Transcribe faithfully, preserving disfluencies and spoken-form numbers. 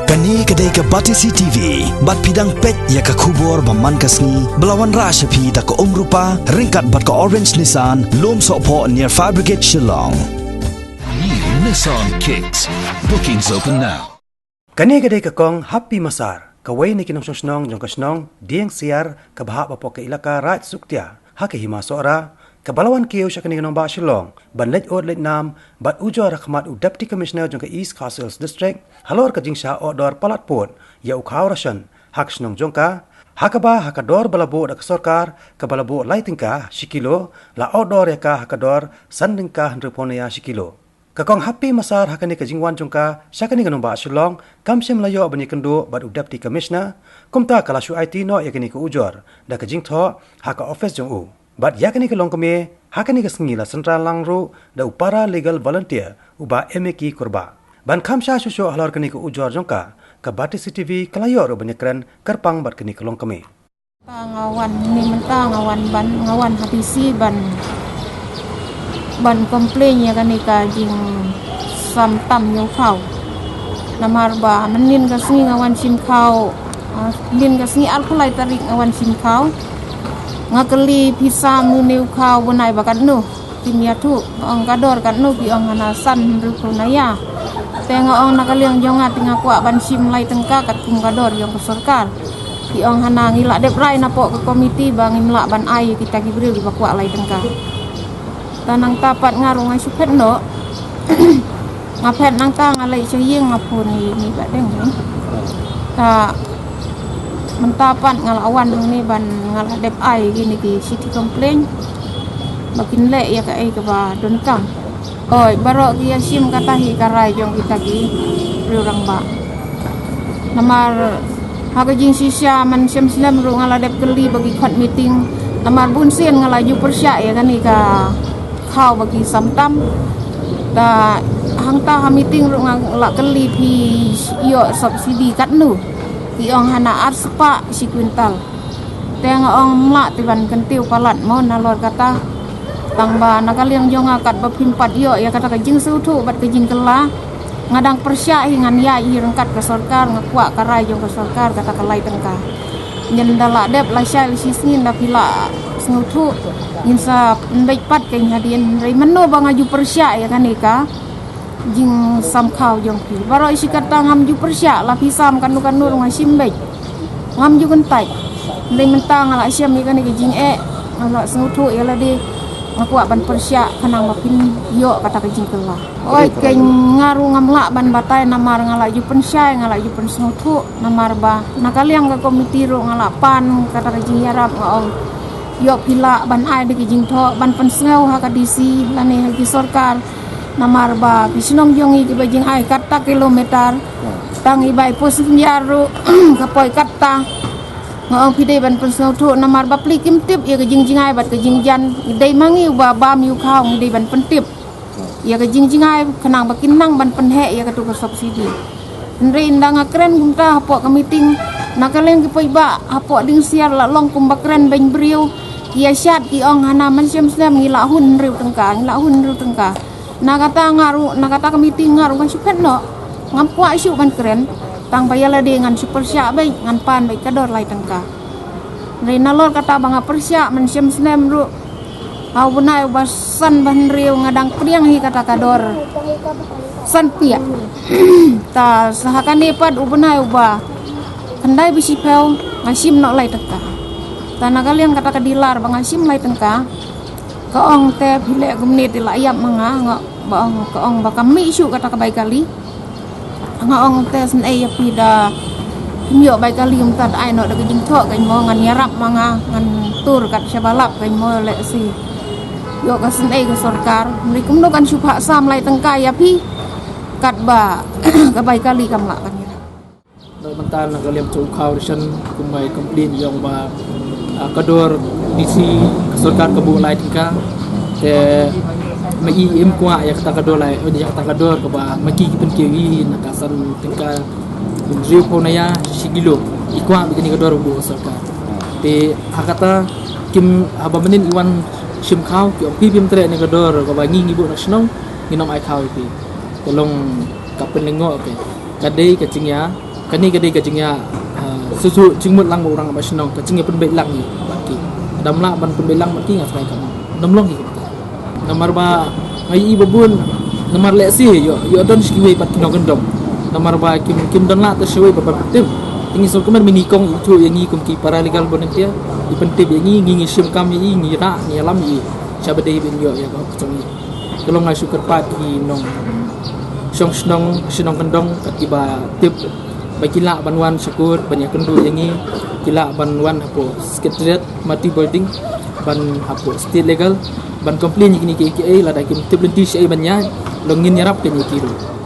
Kane ka dei ka Batesi T V, bad phi dang peit ïa ka khubor ba man ka sngi, ba la wanrah sha phi da ka Umrupa, ryngkat bad ka Orange Nissan, Lumsohphoh near Fire Brigade Shillong. New Nissan Kicks. Bookings open now. Kane ka dei ka kong Happy Massar, kawei na ki nongshong shnong jong ka shnong Dieng Siar, kaba hap hapoh ka ilaka Raid Suktia, ha ka Hima Sohra, kaba la wan kiew sha kane ka nongbah Shillong ban leit ud leit nam bad ujor ha khmat u Deputy Commissioner jong ka East Khasi Hills District halor ka jingshah ordor palat pud ïa u khaw ration ha ka shnong jong ka, ha kaba ha ka dor ba la buh da ka sorkar, kaba la buh lai tyngka shi kilo, la ordor ïa ka ha ka dor san tyngka hynriewphew naïa shi kilo. Ka kong Happy Massar ha kane ka jingwan jong ka sha kane ka nongbah Shillong, kam shym la ïoh ban ïakynduh bad u Deputy Commissioner, kumta ka la shu aiti noh ïa kane ka ujor da ka jingthoh ha ka office jong u. Bad ïa kane ka longkmie, ha kane ka sngi la synran lang ruh da u para legal volunteer, u Bah M A K Kurbah. Ban kham shai shuh shuh halor kane ka ujor jong ka, ka Batesi T V ka la ïoh ruh ban ïakren kyrpang bad kane ka longkmie. Mynta nga wan, ni mynta nga wan ban, nga wan ha D C ban, ban complain ïa kane ka jingsam tam ïa u khaw. Namar ba mynnin ka sngi nga wan shim khaw, ah, mynnin ka sngi arphew lai tarik nga wan shim khaw. Nga kylli phi sam une u khaw bnai ba katno. Kim ïathuh, ong ka dor katno, ki ong hana san hynriewphew naïa. Te nga ong na ka liang jong nga te nga kwah ban shim lai tyngka katkum ka dor jong ka sorkar. Ki ong hana ngi la dep rai napoh ka komiti ba ngim lah ban ai ïa kita ki briew kiba kwah lai tyngka. Ta nangta pat nga ruh nga shu phet noh. Nga phet nangta nga leit sha ïing nga phone ïa ine i Bah Deng. Ta mynta pat nga la wan hangne ban nga la dep ai ïa kine ki city complain ba kin leh ïa kaei kaba donkam. Oi, baroh ki ïashim kata hi ka rai jong kita ki briew rangbah. Namar ha ka jingshisha mynshem snem ruh nga la dep kylli ba ki khot meeting. Namar bun sien nga la ju pyrshah ïa kane ka khaw ba ki sam tam. Ta hangta ha meeting ruh nga la kylli phi ïoh subsidy katno. Ki ong hana ar spah shi kwintal. Te nga ong mlak te ban kyntiew palat mo nalor kata. Tang ba na ka liang jong nga katba phim pat ïoh ïa kata ka jingsngewthuh bad ka jingkylla. Nga dang pyrshah hi ngan ïaid hi ryngkat ka sorkar, nga kwah ka rai jong ka sorkar kata ka lai tyngka. Ngin da la dep lashai lashisngi, nda phi la sngewthuh ngin sa pynbeit pat kein hadien. Hynrei mynno ba nga ju pyrshah ïa kane ka jingsam khaw jong phi. Baroh shi katta ngam ju pyrshah, la phi sam kano kano ruh nga shim beit. Ngam ju kyntait. Hynrei mynta nga la shem ïa kane ka jingeh, nga la sngewthuh ïa lade, nga kwah ban pyrshah khnang ba phin ïoh kata ka jingkylla. Oi, kein nga ruh ngam lah ban batai namar nga la ju pynshai, nga la ju pynsngewthuh namar ba na ka liang ka komiti ruh nga la pan kata ka jingïarap, nga ong ïoh phi lah ban ai da ka jingthoh ban pynsngew ha ka D C lane ha ki sorkar. Namar ba ki shnong jong ngi kiba jingai katta kilometer, tang i bai pus njar ruh ka poi katta. Nga ong phi dei ban pynsngewthuh namar ba pli kim tip ïa ka jingjngai bad ka jingjan. Ngi dei ma ngi uba bam ïa u khaw, ngi dei ban pyntip ïa ka jingjngai khnang ba kin nang ban pynheh ïa katu ka subsidy. Hynrei ynda nga kren kumta hapoh ka meeting, na ka liang ki paidbah hapoh Diengsiar la long kumba kren beiñ briew. Ki ïa shad, ki ong hana mynshem snem ngi la hun hynriew tyngka, ngi la hun hynriew tyngka. Na kata nga ruh, na kata ka meeting nga ruh ngan shu phet noh. Ngam kwah shuh ban kren. Tang ba ïa lade ngan shu pyrshah beit, ngan pan beit ka dor lai tyngka. Hynrei nalor kata ba nga pyrshah mynshem snem ruh, ha u bnai uba san ba hynriew nga dang pdiang hi kata ka dor san piak. Ta sa ha kane pat u bnai uba khyndai ba shiphew nga shim noh lai tyngka. Ta na ka liang kata ka dealer ba nga shim lai tyngka, ka ong te phi leh kumne te la ïap ma nga, nga ba ong, ka ong ba kam mih shuh kata ka bai kali. Nga ong te sngewthuh ïa phi, da phim ïoh bai kali mynta, da ai noh da ka jingthoh kein mo, ngan ïarap ma nga, ngan tur kat sha ba lap kein mo, lehse ïoh ka sngewthuh ka sorkar. Hynrei kumno kan shu phah sam lai tyngka ïa phi katba ka bai kali kam lah ban ïarap. Mynta na ka liang jong u khaw ration kumba i complain ïa u ba, ah, ka dor D C ka sorkar ka buh lai tyngka. Te ma i im kwah ïa kata ka dor lai, ïa kata ka dor kaba ma ki ki pynkiew i na ka san tyngka hynriewphew naïa shi kilo. I kwah ba kane ka dor buh sorkar. Te ha kata kim, haba mynnin i wan shim khaw, ki ong phi phim treh ne ka dor kaba ngi ngi buh na shnong, ngin ym ai khaw ïa phi. Te long ka pynlyngngoh, okay. Ka dei ka jingïa Kane ka dei ka jingïa, ah, susu jingmut lang ba u rangbah shnong, ka jingïa pynbeit lang ïa bad ki. Lada ym lah ban pynbeit lang bad ki, nga sngew kam, ym long hi. Namar ba nga ïohi ba bun, namar lehse ïoh, ïoh don sha kiwei pat ki nongkyndong. Namar ba kim, kim don lah te shawei ba ban pyntip. Te ngi sngewkmen mynnyngkong i ithuh ïa ngi kum ki paralegal volunteer, i pyntip ïa ngi, ngi, ngi shim kam ïa i, ngi rah, ngi ïalam ïa i. Shaba dei ban ïoh ïa ka hok jong i. Ka long, nga shu kyrpad ïa ki nongshong shnong, shnong kyndong, kat kiba tip ba ki lah ban wan shakhmat ban ïakynduh ïa ngi, ki lah ban wan hapoh Secretariat Mati Building, ban hapoh State Legal, ban complain ïa kine kiei kiei, lada kim tip lynti shaei ban ïaid, long ngin ïarap kane ki ruh.